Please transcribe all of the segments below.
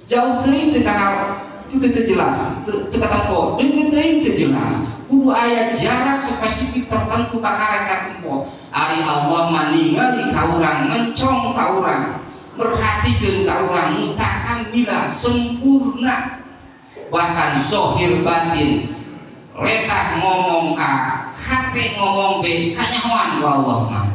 Jauh teuing teu kahal, teu teu jelas, teu teu katempo. Deukeut teuing teu jelas. Kudu aya jarak spesifik tertentu kakarek katempo. Ari Allah mah ningali ka urang, mencong ka urang, merhatikeun ka urang mutakamila, sempurna. Bahkan zohir batin, letah ngomong A, hate ngomong B, kanyahoan ku Allah mah.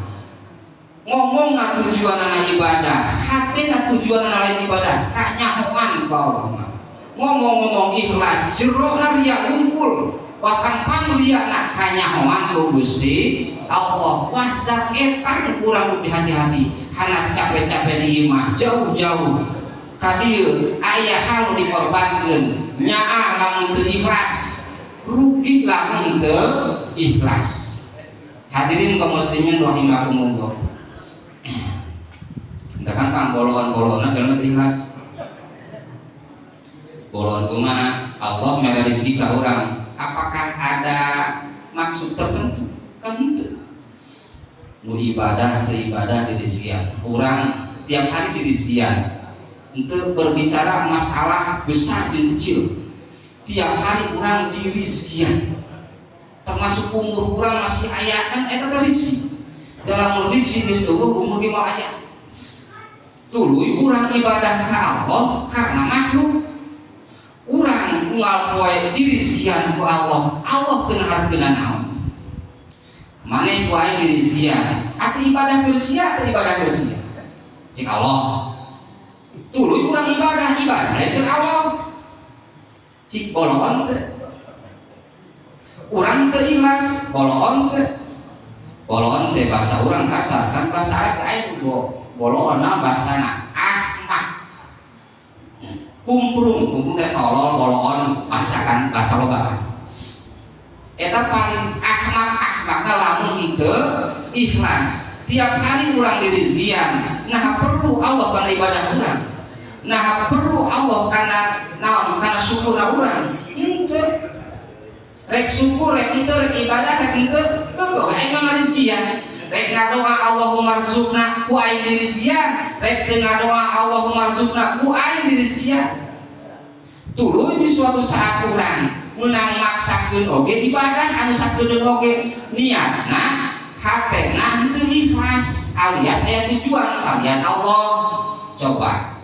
Ngomong na tujuanana ibadah, hate na tujuanana lain ibadah, kanyahoan ku Allah mah. Ngomong-ngomong ikhlas, jero na riya wungkul, bahkan pamriana kanyahoan ku Gusti Allah. Wah, zat eta nu kurang lebih hati-hati. Hanas capek-capek di imah, jauh-jauh ka dieu aya hal nu dikorbankeun, nyaah lamun teu ikhlas, rugi lamun teu ikhlas. Hadirin kaum muslimin rahimakumullah. Entah kan pang boloan-boloan jalma teu ikhlas. Boloan kumaha? Allah mere rezeki ka urang, apakah ada maksud tertentu? Kan henteu. Nu ibadah teu ibadah direzekian. Urang tiap hari direzekian. Untuk berbicara masalah besar dan kecil, tiap hari urang dirizkian, termasuk umur urang masih aya kan eta teh rezeki. Dalam rezeki geus euweuh, umur ge moal aya. Tuluy urang ibadah ka Allah karena makhluk. Urang unggal poe dirizkian ku Allah, Allah teu ngaharkeun naon. Maneh ku aing dirizkian, atuh ibadah keur sia teh ibadah keur sia. Cik Allah. Tuluy urang ibadah, ibadah lain keur Allah. Cik boloon teh. Urang teu ikhlas, boloon teh. Boloon teh bahasa urang kasar kan, bahasa Arab teh aya boloon na bahasana ahmak. Kumprung, kumprung teh tolol, boloon bahasa kan bahasa loba kan. Eta paling ahmak ahmakna lamun henteu ikhlas. Tiap hari urang dirizkian, nah perlu Allah kana ibadah urang. Nah perlu Allah kana naon, kana syukurna urang. Henteu. Rek syukur rek henteu, rek ibadah rek henteu, keukeuh aing mah ngarizkian. Rek ngadoa Allahumma rzuqna ku aing dirizkian, rek teu ngadoa Allahumma rzuqna ku aing dirizkian. Tuluy di suatu saat urang menang maksakeun oge ibadah anu sakedeun oge niatna hatena henteu ikhlas alias aya tujuan salian Allah. Coba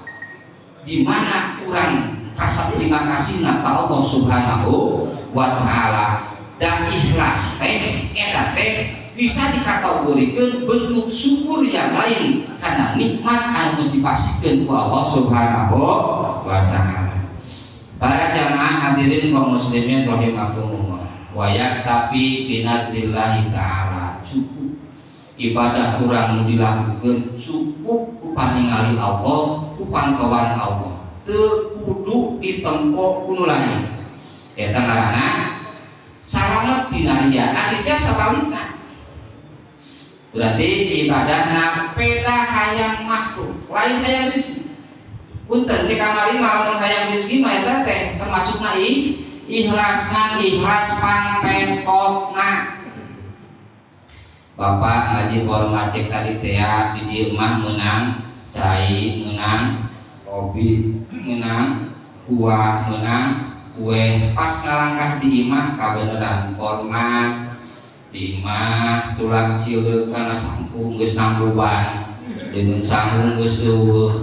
di mana urang rasa terima kasih ka Allah Subhanahu wa taala? Dan ikhlas teh eta teh bisa dikategorikan bentuk syukur yang lain karena nikmat anu geus dipasihkeun ku Allah Subhanahu wa taala. Para jamaah hadirin kaum muslimin rahimakumullah. Wa yaktafi binadzrillahi taala, cukup ibadah urang nu dilakukeun cukup ku paningali Allah, ku pantauan Allah. Teu kudu ditempo ku nu lain. Eta ngaranna salamet tina riya, ari biasa balikna. Berarti ibadahna peda hayang makhluk, lain hayang rezeki. Punten cek kamari mah lamun hayang rezeki mah eta teh termasukna ikhlas, ngan ikhlas pangpetotna. Bapak ngaji hormat cek tadi teh ya, di dieu mah meunang cai, meunang kopi, meunang kuah, meunang kue. Pas ngalangkah di imah kabeneran hormat di imah tulak cileuk kana sangkung geus nangguban dengan sangkung geus eueuh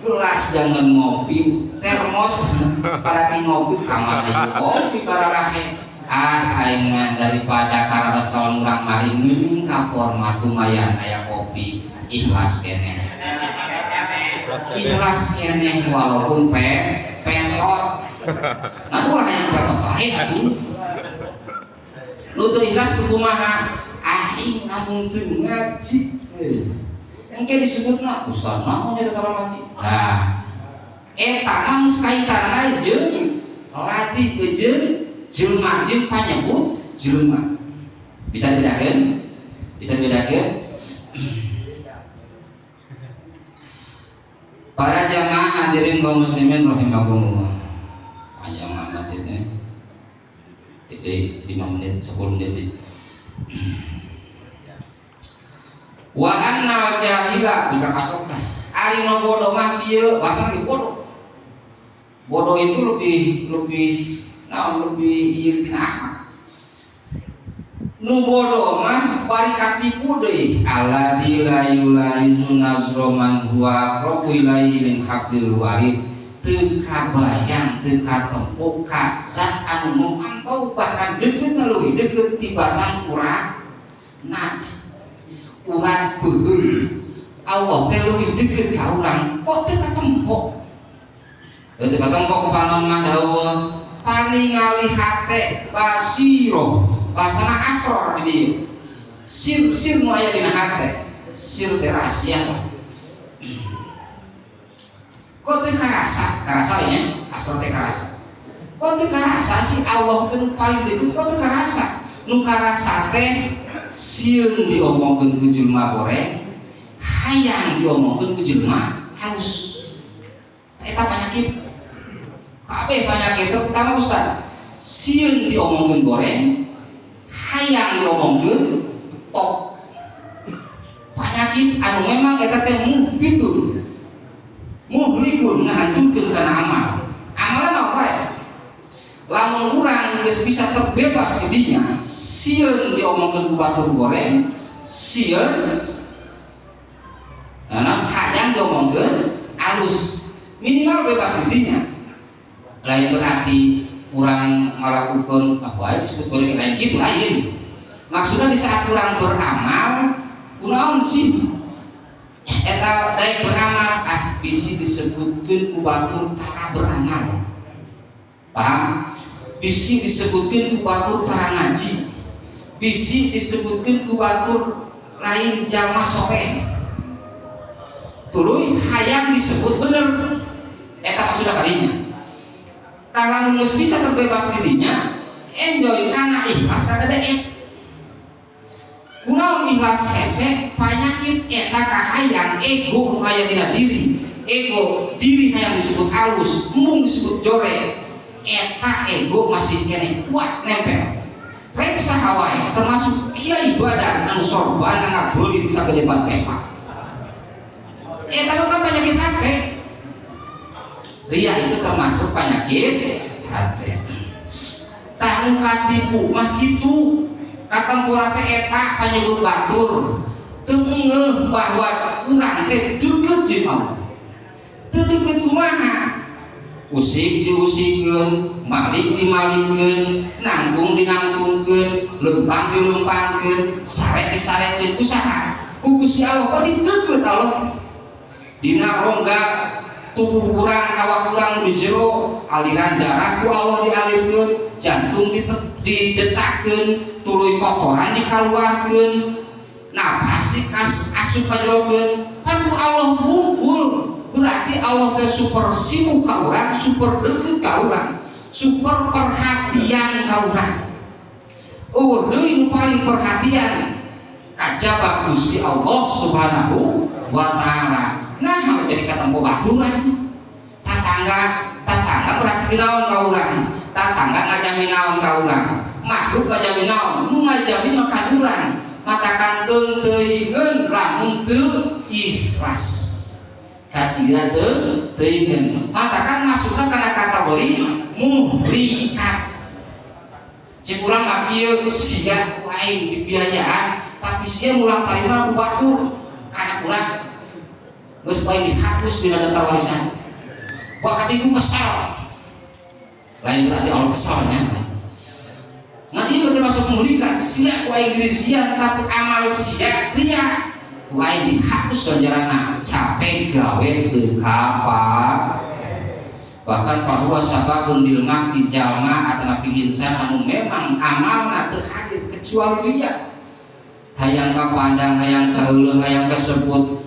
gelas jangan ngopi termos pada ngopi kamar aja kopi para rahe. Ah, aing mah daripada karena urang mari ngeung ka format lumayan aya kopi, ikhlas keneh, ikhlas keneh walaupun petot. Nah, ulah yang petot bae atuh. Nu teu ikhlas ku kumaha? Aing lamun teu ngaji, engke disebutna ustaz naon eta tara ngaji. Nah, eta mah geus kaitanna jeung lati jeung jelema jeung panyebut jelema. Bisa dibedakeun? Bisa dibedakeun? Para jamaah hadirin kaum muslimin rahimakumullah. Panjang amat ini. Jadi 5 menit, 10 menit. Wa annal jahila bisa kacok dah. Ari nu bodoh mah kieu, bahasa ge bodoh. Bodoh itu lebih lebih nah lebih ieu tina ahmak. Nu bodoh mah bari katipu deui. Alladzi la yulahizu nazra man huwa aqrabu ilaihi min hablil warid. Teu kabayang, teu katempo ka zat anu memantau, bahkan deukeut, leuwih deukeut tibatan urat nadi, urat beuheung. Allah teh leuwih deukeut ka urang, kok teu katempo? Teu katempo ku panon mah dawuh paningali hate, basiro, bahasana asror di dieu. Sir sir nu aya dina hate, sir teh rahasia lah. Kok teu karasa? Karasa nya, asror teh karasa. Kok teu karasa sih? Allah teh nu paling deukeut, kok teu karasa? Nu karasa teh sieun diomongkeun ku jelema goreng, hayang diomongkeun ku jelema halus. Eta penyakit kabeh. Penyakit terutama, Ustaz, sieun diomongkeun goreng, hayang diomongkeun top. Penyakit anu memang eta teh muhbitun muhlikun, ngahancurkeun kana amal. Amalna naon wae. Lamun urang geus bisa terbebas di dinya, sieun diomongkeun ku batur goreng, sieun, nah, hayang diomongkeun alus, minimal bebas di dinya. Lain berarti kurang melakukan apa wae disebut goreng, lain gitu, lain. Maksudnya di saat kurang beramal, kunaon sih eta daek beramal, ah bisi disebutkeun ku batur tara beramal, paham? Bisi disebutkeun ku batur tara ngaji, bisi disebutkeun ku batur lain jalma soleh, tuluy hayang disebut bener. Eta maksudna kadinya. Kalau geus bisa terbebas dirinya, enjoy karena ikhlas. Ada daek kunaon ikhlas hese? Penyakit eta kahayang ego nu aya dina diri, ego diri hayang disebut alus, embung disebut jorek. Eta ego masih keneh kuat nempel. Rek saha wae, termasuk kiai badan anu sorbana ngabeulit sagede ban Vespa, eta mah kan penyakit hati. Ria itu termasuk penyakit hati. Tah, nu katipu mah kitu, katempona teh eta panyebut batur teu ngeuh bahwa urang teh deukeut jeung Allah. Teu deukeut kumaha? Usik diusikeun, malik dimalikeun, nangtung dinangtungkeun, lempang dilempangkeun, sare disarekeun. Usaha ku Gusti Allah pasti deukeut. Allah dina rongga tubuh urang, awak urang di jero, aliran darah ku Allah dialirkeun, jantung didetakeun, tuluy kotoran dikaluarkeun, napas dikas asup ka jerokeun, kan ku Allah ngumpul. Berarti Allah teh super sibuk ka urang, super deukeut ka urang, super perhatian ka urang. Euweuh deui nu paling perhatian kajaba Gusti Allah Subhanahu wa Taala. Nah, jadi katempo batur atuh. Tatangga, tatangga berarti naon ka urang? Tatangga ngajamin naon ka urang? Makhluk ngajamin naon? Nu ngajamin mah ka urang. Matakan teuingeun lamun teu ikhlas. Kacira teu teuingeun. Matakan masukna kana kategori muhlikat. Cik urang mah kieu, sia ku aing dibiayaan, tapi sia mulang tarima ku batur kana urang. Geus aing dihapus dina daftar warisan. Bakat itu kesal. Lain berarti Allah kesalnya. Nanti ieu termasuk muhlikat, sia ku aing dirizkian tapi amal sia ria. Ku aing dihapus ganjaranna, capek gawe teu kapake. Bahkan bahwa sababun lil makti, jalma atanapi insan anu memang amalna teu hadir kecuali ria. Hayang kapandang, hayang kaeuleuh, hayang kasebut,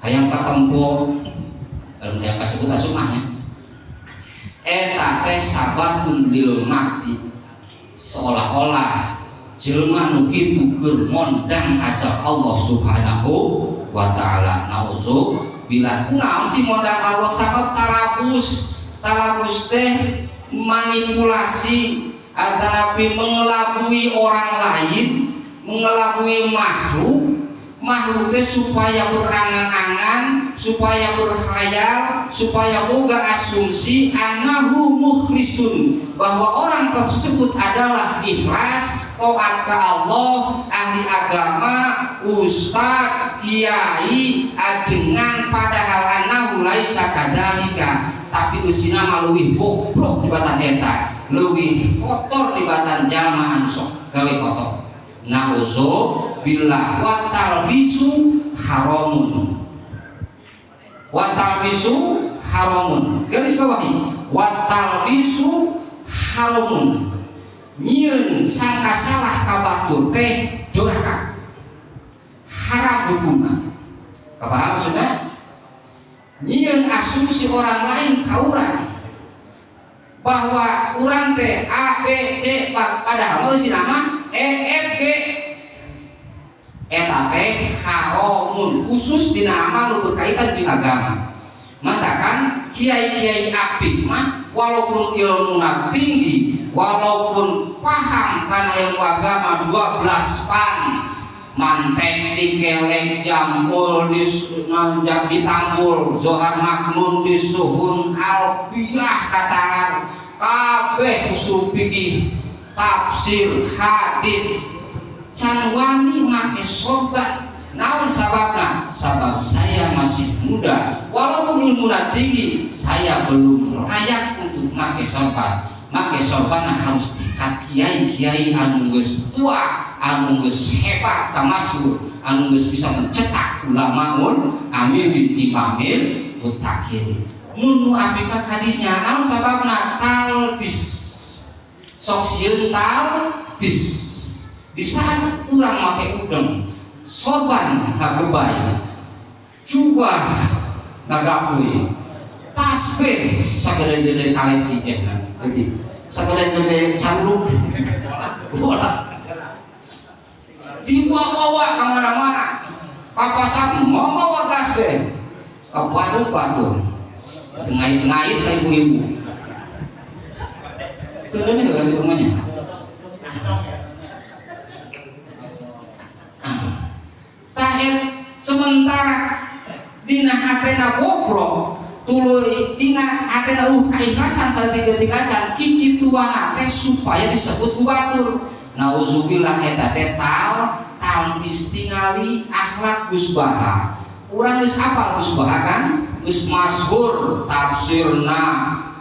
hayang katempo, lamun hayang kasebut asup mah nya. Eta teh sababun lil makti, seolah-olah jelema nu kitu keur mondang azab Allah Subhanahu wa Taala. Nauzubillah. Kunaon sih mondang Allah? Sabab talabus. Talabus teh manipulasi atanapi mengelabui orang lain, mengelabui makhluk. Makhluk teh supaya berangan-angan, supaya berkhayal, supaya boga asumsi annahu mukhlisun, bahwa orang tersebut adalah ikhlas, taat ke Allah, ahli agama, ustad, kiai, ajengan, padahal annahu laisa kadzalika, tapi eusina mah leuwih bobrok dibatan eta, leuwih kotor dibatan jalma anu sok gawe kotor. Nauzubillah. Wa talbisu haramun, wa talbisu haramun, garis bawahi, wa talbisu haramun, nyieun sangka salah ka batur teh doraka, haram hukumna. Kapaham maksudna? Nyieun asumsi orang lain ka urang bahwa urang teh A B C, padahal mah eusina mah E F G, eta teh haramun, khusus dina amal nu berkaitan jeung agama. Matakan kiai-kiai apik mah walaupun ilmuna tinggi, walaupun paham kana ilmu agama 12 pan, mantek dikelek, jamul di ditambul, zohar maknun disuhun, alfiyah katakan kabeh, usul fikih, tafsir, hadis, can wani make sorban. Naon sababna? Sabab saya masih muda, walaupun ilmu tinggi, saya belum layak untuk make sorban. Make sorban harus tingkat kiai-kiai anu geus tua, anu geus hebat, kamasyhur, anu geus bisa mencetak ulamaul amilin, imamil muttaqin. Mun nu abdi mah kadinya. Naon sababna? Talbis, sok sieun talbis. Di saat urang make udeng, sorban ngagebay, jubah ngagapuy, tasbih sagede-gede kaleci, jadi sagede-gede caruluk bola, dibawa-bawa kemana-mana, ke pasar mau bawa tasbih, ke Bandung batu ngait-ngait ke ibu-ibu itu nih berarti rumahnya. Tahir sementara dina hatena bobrok, tuluy dina hatena kaikhlasan saeutik-eutik acan kikituan teh supaya disebut ku batur. Nauzubillah, eta teh talbis. Tingali akhlak Gus Baha. Urang geus apal Gus Baha kan, geus masyhur tafsirna,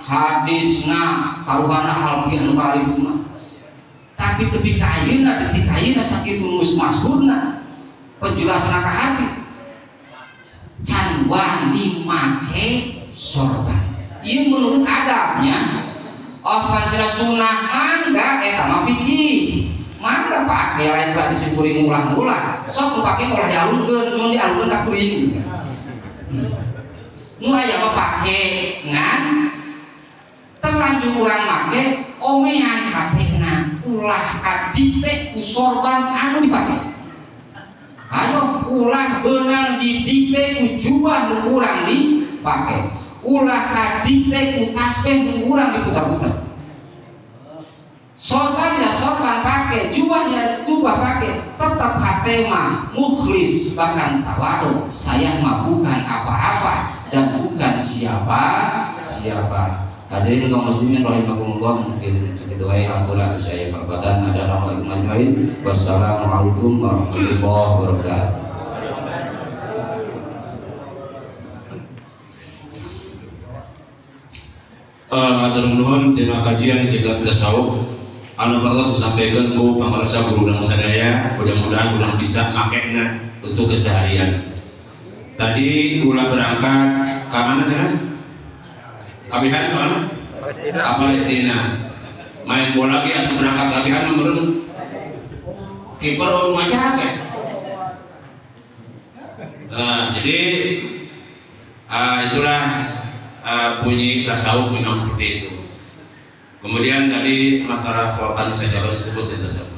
hadisna, karuhana alfiah nu kararitu mah. Tapi tepi ka ayeuna, detik ayeuna, sakitu geus masyhurna, penjelasan ka hati, can wani make sorban. Ieu menurut adabnya. Oh, pancen sunah, mangga, eta mah fikih, mangga pake. Lain berarti si kuring ulah-ulah sok nu pake ulah dialungkeun, mun dialungkeun ka kuring. Nu aya mah pake, ngan terlanjur urang make, omean hatena ulah kadikte ku sorban anu dipake. Ayo, ulah beunang didikte ku jubah nu urang dipake, ulah kadikte ku tasbih nu urang diputar-putar. Sorban ya sorban pakai, jubah ya jubah pakai, tetap hati mah mukhlis, bahkan tawadu. Saya mah bukan apa-apa dan bukan siapa siapa. Hadirin kaum muslimin rahimakumullah, mungkin segitu wae, hampura saya perbuatan ada. Ajmain. Wassalamualaikum warahmatullahi wabarakatuh. Matur nuhun tina kajian kitab tasawuf anu perlu disampaikan ku pangarsa guru urang sadaya. Mudah-mudahan urang bisa makekna untuk keseharian. Tadi ulah berangkat ke mana cenah? Abihan ke mana? Palestina. Ke Palestina. Main bola ge atuh berangkat ke Abihan meureun kiper maca ge. Nah, jadi itulah bunyi tasawuf memang seperti itu. Kemudian tadi masalah sorban saja baru disebut di tasawuf.